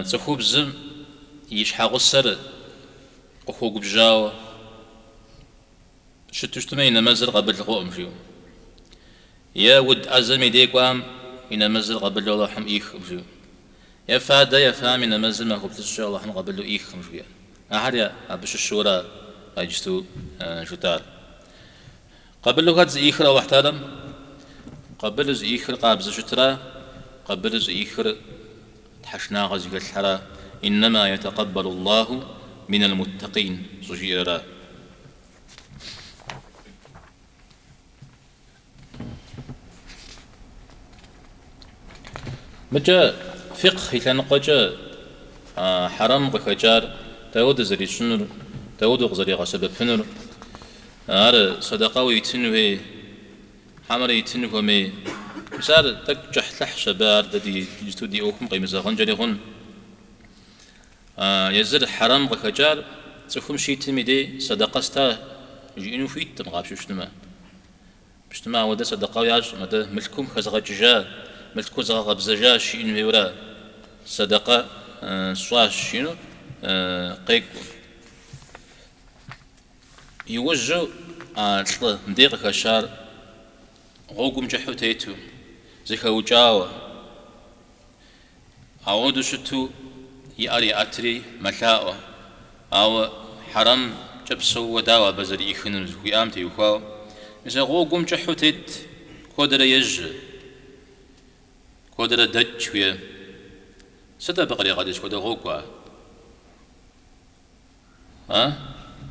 цӏыхубзым и щхьэгъусэр къыхуэгубжьауэ щыту щытмэ, и нэмэзыр къабыл хъукъым, жиӏэу. Е уд ӏэзэм и дей кӏуам и нэмэзыр къабылу Алыхьым ӏихкъым, жиӏэу. Е фадэ ефам и нэмэзыр махуэ плӏыщӏкӏэ Алыхьым къабылу ӏихкъым, жиӏэ. Ахэр абы щыщу ара а иджысту жытӏар. Къабылу хэт зыӏихыр Алыхь Тэхьэлам? Къабылу зыӏихыр къабзэу щытра, къабылу зыӏихыр тхьэшынагъэ зыхэлъхьэра, Иннэма етакъэббалу Аллаху минал муттакъин щӏыжиӏэр ара. Мыкӏэ фикъх и лъэныкъуэкӏэ хьэрэм къыхэкӏар дауэдэу зэрищӏынур, дауэдэу къызэригъэсэбэпынур, ар сэдэкъэуэ итын хуей, хьэмэрэ итын хуэмей. Мис ар тӏэкӏу кӏыхьлӏыхьщ абы, ар дэ ди иджысту ди ӏуэхум къемызэгъынкӏэри хъун. Езыр хьэрэм къыхэкӏар цӏыхум щитым и дей сэдэкъэ ста жиӏэну хуиткъым къапщтэу щытмэ. Пщтымэ, ауэдэ сэдэкъэу ящӏым, атӏэ мылъкум хэзгъэкӏыжа, мылъкур згъэкъэбзэжащ жиӏэн хуейуэра, сэдэкъэ сщӏащ жиӏэну къекӏу. Иужьу а лӏы мыдей къыхэщар гъуэгум кӏыхьу тету, зэхэукӏауэ, Ауэдэу щыту и ӏэр еӏэтри мэлъаӏуэ, ауэ хьэрэмкӏэ псэууэ дауэ абы зэрыӏихынур жыхуиӏам теухуауэ, мис а гъуэгум кӏыхьу тет куэдрэ ежьэ, куэдрэ дэкӏ жыхуиӏэ. Сыт абы къригъэкӏыр, сыт хуэдэ гъуэгу ар? А?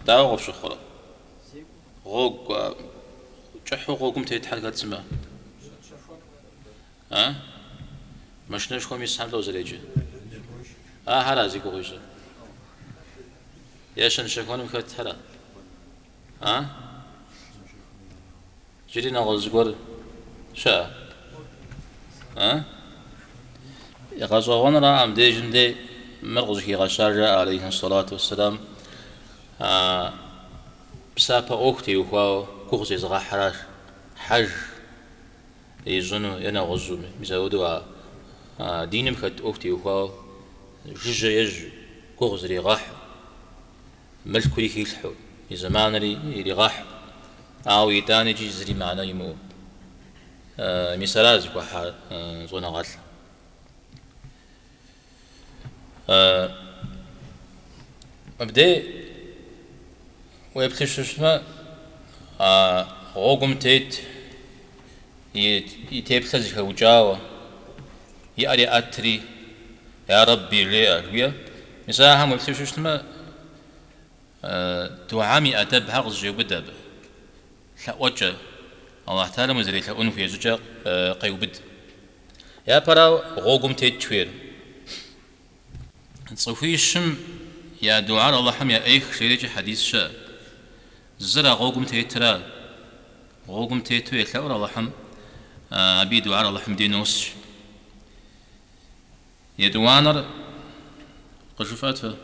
Дауэ къыфщыхъурэ? Гъуэгу, кӏыхьу гъуэгум тетхэр хэт сымэ? А? Машинэшхуэм исхэм лӏо зэреджэр? Ахэра зи гугъу ищӏыр? Е щэн-щэхуэным хэтхэра? А? Иджыри нэгъуэщӏ зыгуэр щыӏэ? А? Гъэщӏэгъуэныр мыбдежым дей мыр къыщӏыхигъэщар жаӏэ алейхи сэлату уэсселам псапэ ӏуэху теухуауэ гугъу зезыгъэхьращ, хьэж ищӏыну е нэгъуэщӏу, мис апхуэдэу а диным хэт ӏуэху теухуауэ жыжьэ ежьэу, гугъу зригъэхьу, мылъкури хилъхьэу, и зэманри иригъэхьу, ауэ итӏанэ икӏи зыри мыхьэнэ имыӏэу. Мис ара зыхуахьар щӏэныгъэлӏ. Мыбдей уеплъу щытмэ, а гъуэгум тет и теплъэр зэхэукӏауэ, и ӏэр еӏэтри, Я Рэбби, жеӏэ, жиӏэ. Мис ахэм уеплъу щытмэ, дугьэм и ӏэдэбхэр къызэщӏеубыдэ абы. Лъэӏуэкӏэ, Алыхь Тэхьэлам узэрелъэӏун хуей щӏыкӏэ къеубыд. Япэрауэ, гъуэгум тетщ хуейр. Цӏыхуищым я дугьэр Алыхьым яӏех жерикӏи хьэдис щыӏэ. Зыр а гъуэгум тетра, гъуэгум тету елъэӏур Алыхьым, абы и дугьэр Алыхьым дей нос. Етӏуанэр къыжыфӏэт фэ.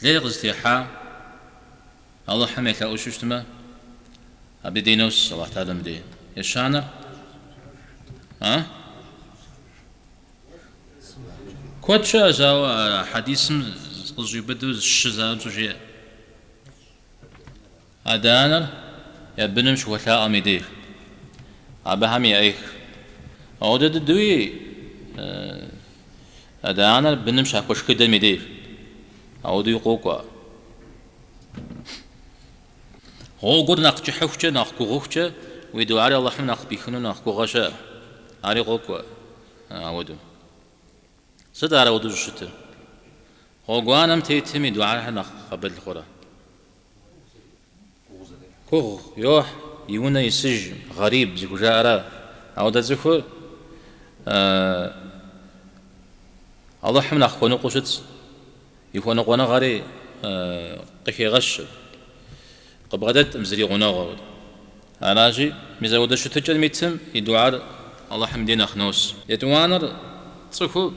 Лей къызытехьа Алыхьым елъэӏуу щытмэ, абы дей нос Алыхь Тэхьэлам дей. Ещанэр? А? Куэд щыӏэщ, ауэ а хьэдисым къызэщӏиубыдэу щы занщӏэу жеӏэ. Адэ-анэр я быным щыхуэлъаӏуэм и деж, абыхэм яӏех. Ауэдэ дыдэуи адэ-анэр быным щахуэшхыдэм и деж, ауэдэуи къокӏуэ. Гъуэгур нэхъ кӏыхьыхукӏэ, нэхъ гугъухукӏэ уи дугьэри Алыхьым нэхъ пӏихыну нэхъ гугъэ щыӏэ. Ари къокӏуэ ауэдэу. Сыт ар ауэдэу щӏыщытыр? Гъуэгуанэм тетым и дугьэхэр нэхъ къабыл хъурэ? Гугъу йохь, и унэ исыжкъым, гъэриб зыхужаӏэра. Ауэдэ цӏыхур Алыхьым нэхъ хуэныкъуэу щытщ, и хуэныкъуэныгъэри къыхегъэщ. Къыбгъэдэткъым зыри гъунэгъу. Аращи, мис ауэдэ щытыкӏэм итым и дугьэр Алыхьым дей нэхъ нос. Етӏуанэр цӏыхур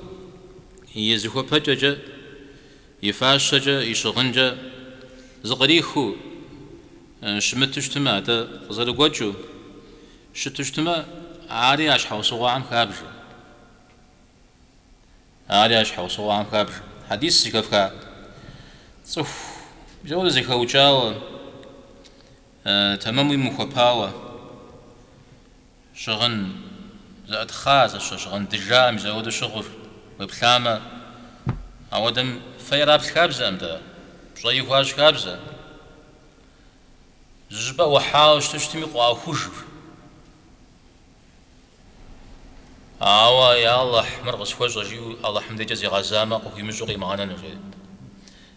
и зыхуэпэкӏэкӏэ, и фащэкӏэ, и щыгъынкӏэ зыкърихыу щымыту щытмэ, атӏэ къызэрыгуэкӏыу щыту щытмэ, ари а щхьэусыгъуэхэм хабжэ. Ари а щхьэусыгъуэхэм хабжэ. Хьэдис зэхэфха цӏыху мис ауэдэ зэхэукӏауэ, тэмэмуи мыхуэпауэ, щыгъын зэӏытхъа, зэщэ щыгъын дыжа мис ауэдэу щыгъыу уеплъамэ, ауэдэм фэ ираплъ хабзэкъым-тӏэ, пщӏэи хуащӏ хабзэ. Зыщӏыпӏэ ӏухьауэ щыту щытми, къыӏуахуж. Ауэ, я Алыхь, мыр къысхуэщӏэ жиӏэу Алыхьым декӏэ зигъэзамэ, къыхуимыщӏу къимыгъэнэну, жери.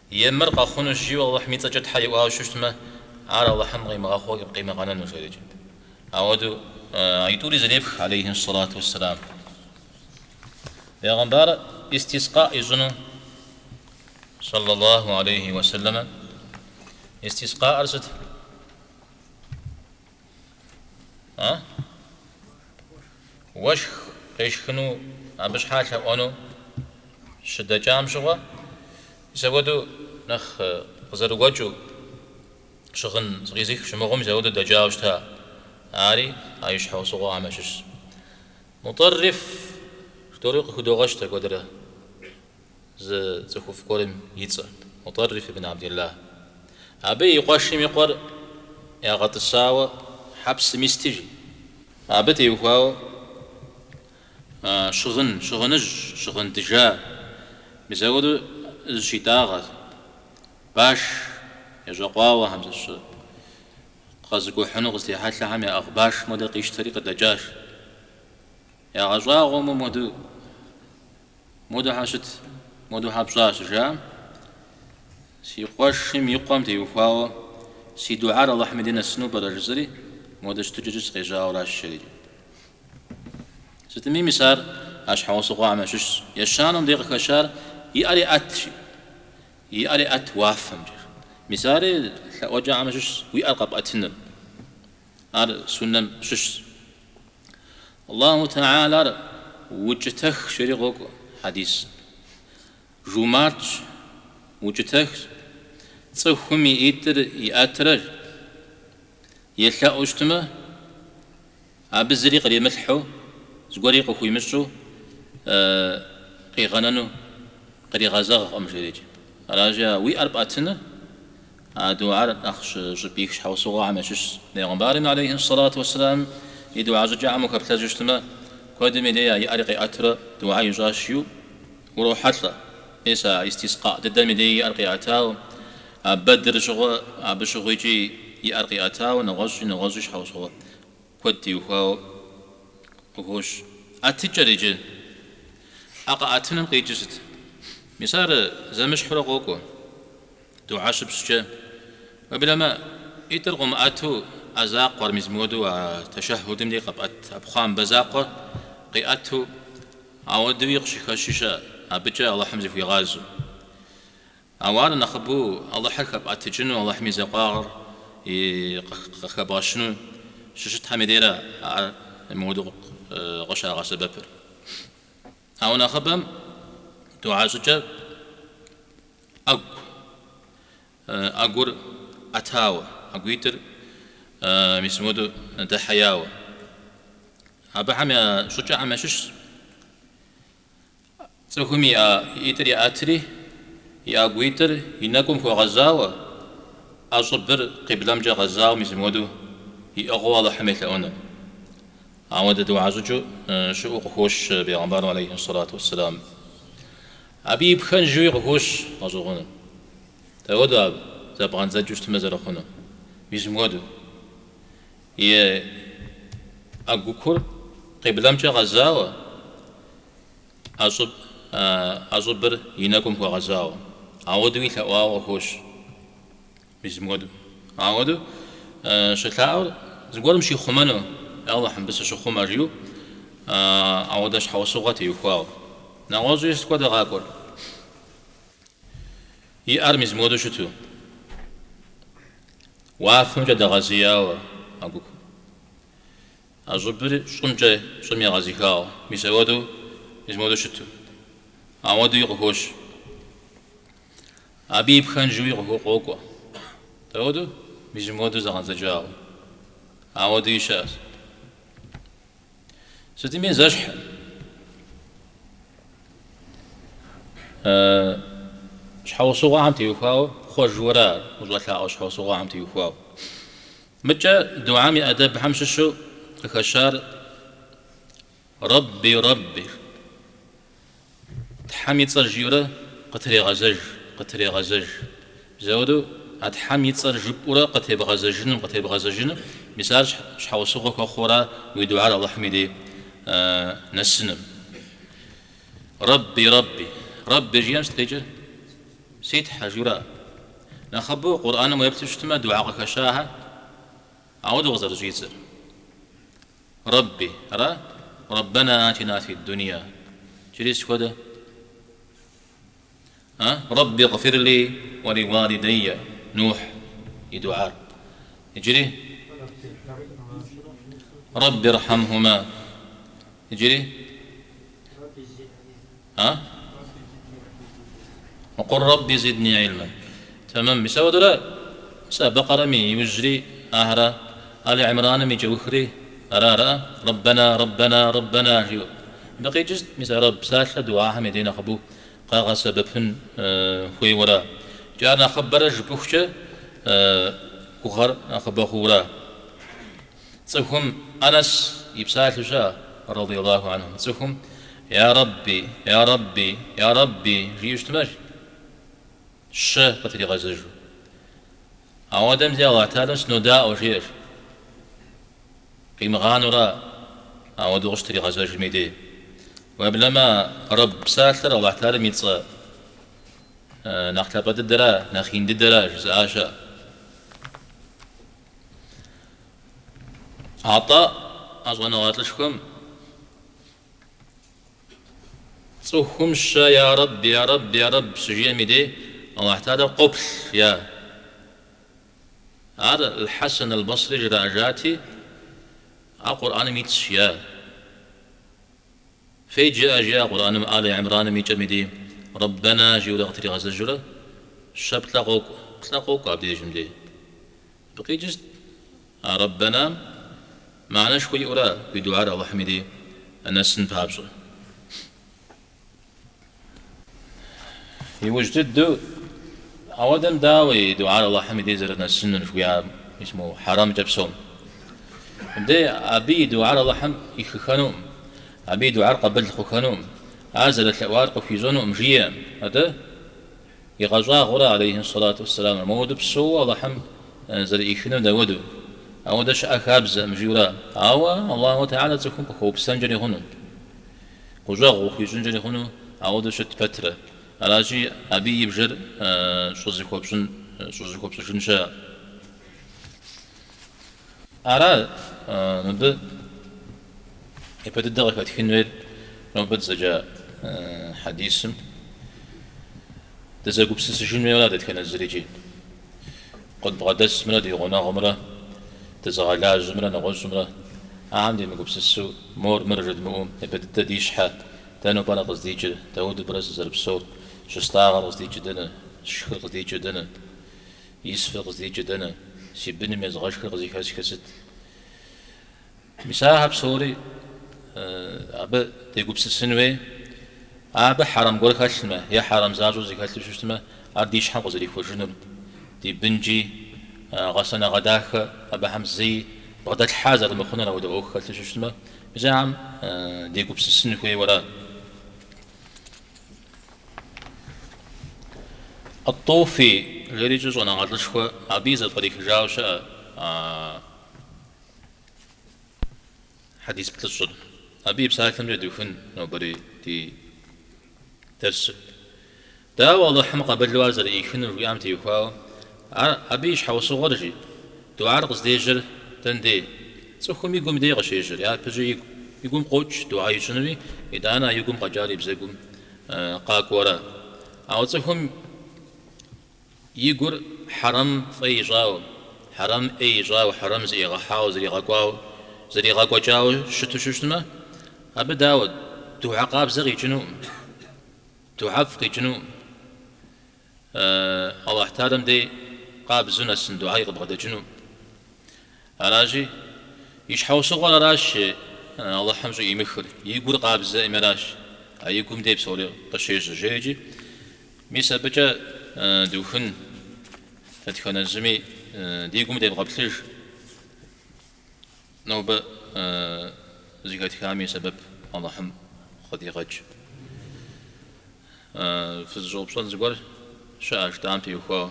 Е мыр къэхъунущ жиӏэу Алыхьым и цӏэкӏэ Тхьэ иӏуауэ щытмэ, ар Алыхьым къимыгъэхъуу къимыгъэнэну, жери. Ауэдэу аитӏури зэрепх, алейхи ссалату уэсселам. Бегъымбар истискъа ищӏыну, саллаллаху алейхи уэсэлэмэ. Истискъаӏэр сыт? А? Уэшх къешхыну, абы щхьа лъэӏуэну щыдэкӏам щыгъуэ, мис апхуэдэу нэхъ къызэрыгуэкӏыу щыгъын зыкъизых щымыгъыу мис апхуэдэу дэкӏауэ щыта. Ари а и щхьэусыгъуэхэм ящыщщ. Мутӏэрриф жытӏэури къыхыдогъэщ дэ куэдрэ зы цӏыхуфӏ гуэрым и цӏэ, Мутӏэрриф ибн Абдиллах. Абы и къуэшым и къуэр ягъэтӏысауэ хьэпсым исти, жи. Абы теухуауэ щыгъын, щыгъыныжь, щыгъын дыжа, мис апхуэдэу зыщитӏагъэт, баш ещӏэкъуауэхэм зыщы къэзыкӏухьыну къызытехьэлъэхэм яӏыгъ баш модэ къищтэри къыдэкӏащ. Ягъэщӏагъуэ мо модэу Модэу хьэ щыт, модэу хьэ пщӏа щыжаӏэм, си къуэшым и къуэм теухуауэ си дугьэр Алыхьым и дей нэсыну пӏэрэ жысӏэри, модэ щытыкӏэкӏэ сыкъежьауэ аращ, жери. Сытми, мис ар а щхьэусыгъуэхэм ящыщщ. Ещанэм дей къыхэщар и ӏэр еӏэт, жи. И ӏэр еӏэт уафэмкӏэ. Мис ари лъэӏуэкӏэхэм ящыщщ, уи ӏэр къэпӏэтыныр. Ар суннэм щыщщ. Аллаху Тэхьэлар укӏытэхщ, жери къокӏуэ хьэдис. Жумартщ, укӏытэхщ. Цӏыхум и ӏитӏыр иӏэтрэ елъэӏуу щытмэ, абы зыри къримылъхьэу, зыгуэри къыхуимыщӏу къигъэнэну къригъэзэгъкъым, жерикӏ. Аращи, а уи ӏэр пӏэтыныр А дугьэр нэхъ щӏыпӏих щхьэусыгъуэхэм ящыщщ. Бегъымбарым алейхи сэлату уэсселам и дугьэ щӏыкӏэхэм ухэплъэжу щытмэ, куэдым и дей и ӏэри къиӏэтурэ дугьэ ищӏащ жиӏэу урохьэлӏэ. Мис а истискъа дыдэм и дей и ӏэр къиӏэтауэ, а Бэдр щыгъуэ абы щыгъуи икӏи и ӏэр къиӏэтауэ, нэгъуэщӏи нэгъуэщӏи щхьэусыгъуэ куэд теухуауэ къыхощ. ӏэтыкӏэр иджы. ӏэ къэӏэтыным къикӏыр сыт? Мис ар зэмыщхьурэ къокӏуэ. Дугьэ щыпщӏкӏэ, уеблэмэ, ӏитӏыр къыумыӏэту ӏэ закъуэр, мис мыуэду а тэшэхьудым дей къэпӏэт ӏэпхъуамбэ закъуэр къиӏэту, ауэдуи къыщыхэщи щыӏэ, абыкӏэ Алыхьым зыхуигъазэу. Ауэ ар нэхъыбэу Алыхьыр хэпӏэтыкӏыну, Алыхьым и закъуагъэр и къыхэбгъэщыну щыщытхэм и дейрэ ар мыуэду къыщагъэсэбэпыр. Ауэ нэхъыбэм дугьэ щӏыкӏэр ӏэгу, ӏэгур ӏэтауэ, ӏэгуитӏыр мис мыуэду дэхьеяуэ. Абыхэм я щӏыкӏэхэм ящыщщ цӏыхум и ӏитӏыр еӏэтри, и ӏэгуитӏыр и нэкӏум хуэгъэзауэ, ӏэ щӏыбыр къиблэмкӏэ гъэзауэ мис мыуэду иӏыгъыу Алыхьым елъэӏуныр. Ауэдэ дугьэ щӏыкӏэу щыӏэу къыхощ бегъымбарым алейхи сэлату уэсселам. Абы и пхэнжуи къыхощ гъэщӏэгъуэныр. Дауэдэу ар зэбгъэндзэкӏыу щытмэ зэрыхъунур? Мис мыуэду. И ӏэгукур къиблэмкӏэ гъэзауэ, ӏэ щӏыбыр и нэкӏум хуэгъэзауэ. Ауэдэуи лъэӏуауэ къыхощ. Мис мыуэду. Ауэдэу щылъаӏуэр зыгуэрым щихъумэну, Я Алыхь, мыбы сыщыхъумэ, жиӏэу ауэдэ щхьэусыгъуэ теухуауэ. Нэгъуэщӏи сыт хуэдэ къакӏуэр? И ӏэр мис мыуэду щыту, уафэмкӏэ дэгъэзеяуэ ӏэгукур. ӏэ щӏыбыр щӏымкӏэ, щӏым егъэзыхауэ, мис ауэдэу, мис мыуэду щыту. Ауэдэуи къыхощ. Абы и пхэнжуи къокӏуэ. Дауэдэу? Мис мыуэду зэгъэндзэкӏауэ. Ауэдэуи щыӏэщ. Сытми зэщхь. Щхьэусыгъуэхэм теухуауэ пхъуэжуэрэ ар, ущӏэлъаӏуэ щхьэусыгъуэхэм теухуауэ. Мыкӏэ дугьэм и ӏэдэбхэм щыщу къыхэщар Рэбби, Рэбби. Тхьэм и цӏэр жиӏэурэ къытрегъэзэж, къытрегъэзэж. Мис ауэдэу а Тхьэм и цӏэр жыпӏэурэ къытебгъэзэжыным, къытебгъэзэжыным, мис ар щхьэусыгъуэ хуэхъуура уи дугьэр Алыхьым и дей нэсыным. Рэбби, Рэбби. Рэбби жиӏэм сыт къикӏыр? Си Тхьэ, жиӏэура. Нэхъыбэу Къурӏэным уеплъу щытмэ, дугьэ къыхэщахэр ауэдэу къызэрыщӏидзэр. Рэбби, ара? Рэббэна атина фи дунья. Иджыри сыт хуэдэ? А? Рэбби гъфирли уа ли уалидайя. Нухь и дугьэр. Иджыри? Рэбби рхьэмхума. Иджыри? А? Уа къул рэбби зидни илма. Тэмэм. Мис ауэдурэ, мис а Бэкъэрэм и иужьри ахьэрэ, Али Имраным и кӏэухри ара, ара? Рэббэна, Рэббэна, Рэббэна жиӏэу. Мыбы къикӏыр сыт? Мис а Рэб псалъэр дугьэхэм и дей нэхъыбэу къэгъэсэбэпын хуейуэра. Икӏи ар нэхъыбэрэ жыпӏыхукӏэ гугъэр нэхъыбэ хъуура. Цӏыхум Анэс и псалъэу щыӏэ, радиаллаху анху, цӏыхум Я Рэбби, Я Рэбби, Я Рэбби жиӏэу щытмэ, щэ къытригъэзэжу. Ауэдэм дей Аллахь Тэхьэлам сынодаӏуэ жиӏэщ. Къимыгъанэурэ ауэдэу къыщытригъэзэжым и дей. Уеблэмэ, Рэб псалъэр Аллахь Тэхьэлам и цӏэ нэхъ лъапӏэ дыдэра, нэхъ ин дыдэра жызыӏа щыӏэ. Атӏэ, а щӏэныгъэлӏышхуэм цӏыхум щэ Я Рэб, Я Рэб, Я Рэб щыжиӏэм и дей Аллахь Тэхьэлар къоплъ, жиӏа. Ар Аль-Хьэсэн Аль-Басри жраӏэжати, ар Къурӏэным итщ, жиӏа. Феджэ, жиӏа Къурӏэным Али Имраным и кӏэм и дей Рэббэна жиӏэурэ къытригъэзэжурэ щэ плӏэ къокӏуэ, плӏэ къокӏуэ абдежым дей. Абы къикӏыр сыт? А Рэббэнам мыхьэнэшхуэ иӏэура уи дугьэр Алыхьым и дей нэсын папщӏэ. Иужь дыдэу ауэдэм дауэ и дугьэр Алыхьым и дей зэрынэсынур жыхуиӏар, мис мо хьэрэмкӏэ псом. Мыбдей абы и дугьэр Алыхьым ӏихыхэнукъым, абы и дугьэр къабыл хъухэнукъым, ар зэрылъэӏуар къыхуищӏэнукъым жиӏэкъым. Атӏэ игъэщӏагъуэрэ, алейхи сэлату уэсселам, моуэдэу псэууэ Алыхьым зэрыӏихынур дауэдэу? Ауэдэ щыӏэ хабзэкъым жиӏэурэ. Ауэ Аллаху Тэхьэлэ цӏыхум къыхуэупсэнкӏэри хъуну. Гущӏэгъу къыхуищӏынкӏэри хъуну, ауэдэу щыт пэтрэ. Аращи, абы и бжэр щӏызыхуэпщӏын, щӏызыхуэпщӏыжын щыӏэ. Ара мыбы япэ дыдэ къыхэтхын хуейр нобэ дызэджа хьэдисым дызэгупсысыжын хуейуэ ара дэтхэнэ зырикӏи. Къыдбгъэдэсымрэ ди гъунэгъумрэ, дызыгъэлажьэмрэ нэгъуэщӏымрэ, ахэм демыгупсысу, мор мыр жыдмыӏэу, япэ дыдэ ди щхьэ, дэнэу пӏэрэ къыздикӏыр, дауэдэу пӏэрэ сызэрыпсэур, щыстӏагъэр къыздикӏыр дэнэ, сшхыр къыздикӏыр дэнэ, исфыр къыздикӏыр дэнэ, си быным езгъэшхыр къызыхэсхыр сыт? Мис ахэр псори абы дегупсысын хуей. Абы хьэрэм гуэр хэлъмэ е хьэрэм защӏэу зыхэлъу щытмэ, ар ди щхьэм къызэрихуэжынур, ди бынкӏи гъэсэныгъэ дахэ абыхэм зэи бгъэдэлъхьа зэрымыхъунур ауэдэ ӏуэху хэлъу щытмэ, мис ахэм дегупсысын хуейуэ ара. Ат-Тӏуфи жерикӏи щӏэныгъэлӏышхуэ абыи зэпкърихыжауэ щыӏэ хьэдис плӏыщӏыр. Абы и псалъэмкӏэ духын нобэрей ди дерсыр. Дауэ Алыхьым къабылу ар зэрыӏихынур жиӏам теухуауэ, ар абы и щхьэусыгъуэр жи, дугьэр къыздежьэр дэн дей? Цӏыхум и гум дей къыщежьэр, япэщӏи игу, и гум къокӏ дугьэ ищӏынуи, итӏанэ а и гум къэкӏар и бзэгум къакӏуэу ара. Ауэ цӏыхум И гур хьэрэм фӏей ищӏауэ, хьэрэм ӏей ищӏауэ, хьэрэм зыӏигъэхьауэ, зригъэкӏуауэ, зригъэкӏуэкӏауэ щыту щытмэ, абы дауэ, дугьэ къабзэ къикӏынукъым, дугьэфӏ къикӏынукъым. Алыхь Тэхьэлам дей къабзэу нэсын дугьэи къыбгъэдэкӏынукъым. Аращи, и щхьэусыгъуэр аращ Алыхьым щӏыӏимыхыр, и гур къабзэӏыми аращ, а и гум дей псори къыщежьэ жеикӏи. Мис абыкӏэ духын дэтхэнэ зыми ди гум девгъэплъыж, нобэ зэхэтхами и сэбэп Алыхьым къыдигъэкӏ. Фызыщӏэупщӏэн зыгуэр щыӏэ жытӏам теухуауэ?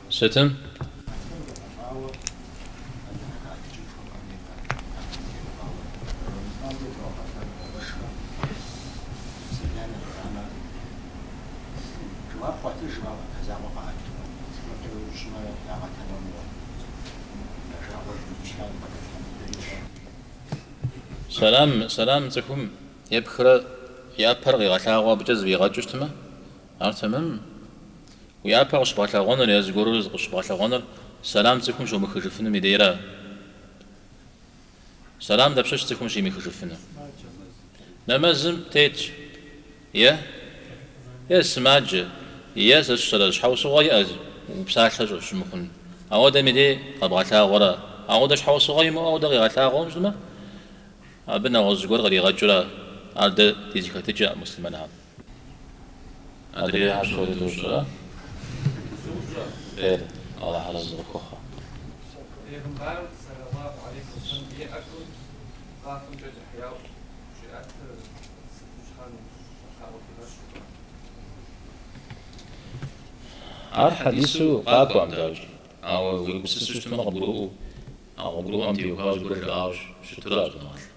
Сытым? Сэлам, сэлам цӏыхум епхрэ и ӏэпэр къигъэлъагъуэу абыкӏэ зыфӏигъэкӏыу щытмэ, ар тэмэмым. Уи ӏэпэр къыщыбгъэлъэгъуэнур е зыгуэру зыкъыщыбгъэлъэгъуэнур сэлам цӏыхум щомыхыжыфынум и дейра. Сэлам дапщэщ цӏыхум щимыхыжыфынур? Нэмэзым тетщ. Е? Е сымаджэ, е сэ сщӏэрэ, щхьэусыгъуэ иӏэ упсалъэ щымыхъун. Ауэдэм и дей къэбгъэлъагъуэрэ? Ауэдэ щхьэусыгъуэ имыӏэу ауэдэ къигъэлъагъуэу щытмэ, абы нэгъуэщӏ зыгуэр къригъэкӏыурэ, ар дэ ди зэхэтыкӏэкъым муслъымэнхэм. Адрейхэр псори дощӏэ. Хъер, Алыхь арэзы къыпхухъу. Бегъымбарым сэллаллаху алейхи уэсэлэм и ӏэхэр уафэмкӏэ дэхьеяуэ щӏиӏэтыр сыту щхьэн щӏэлъаӏуэ хигъэщу пӏэрэ? Ар хьэдису къакӏуэкъым, дауикӏ, ауэ уегупсысу щытмэ къыбгурыӏуэу, а къыбгурыӏуэм теухуауэ зыгуэр жаӏауэ щытура щӏэныгъэлӏ.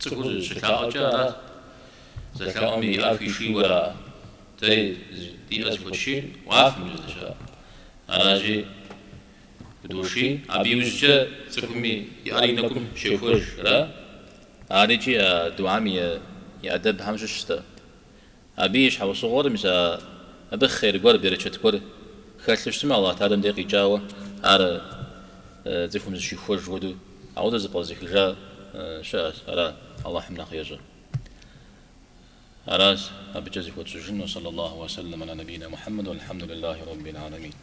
Цӏыхур щылъаӏуэкӏэ ара? Зэлъаӏуэм и ӏэр хуишийуэ ара? Дэри ди ӏэр зыхуэтшийр уафэмкӏэ здэщыӏэ. Аращи, худоший, абы иужькӏэ цӏыхуми и ӏэр и нэкӏум щехуэж, ара? Ар икӏи а дугьэм и ӏэдэбхэм щыщщ-тӏэ. Абы и щхьэусыгъуэр, мис а абы хъер гуэр, берычэт гуэр хэлъу щытмэ, Аллахь Тэхьэлам дей къикӏауэ ар цӏыхум зыщихуэж хуэдэу, ауэдэ зэпкърызыхыжа щыӏэщ, ара Аллахьым нэхъ ещӏэ. Аращ абыкӏэ зыхуэтщӏыжыну, Саллаллаху уэ сэллэм аля набийна Мухьэммэд, уэлхьэмдулиллахи раббил гьалэмин.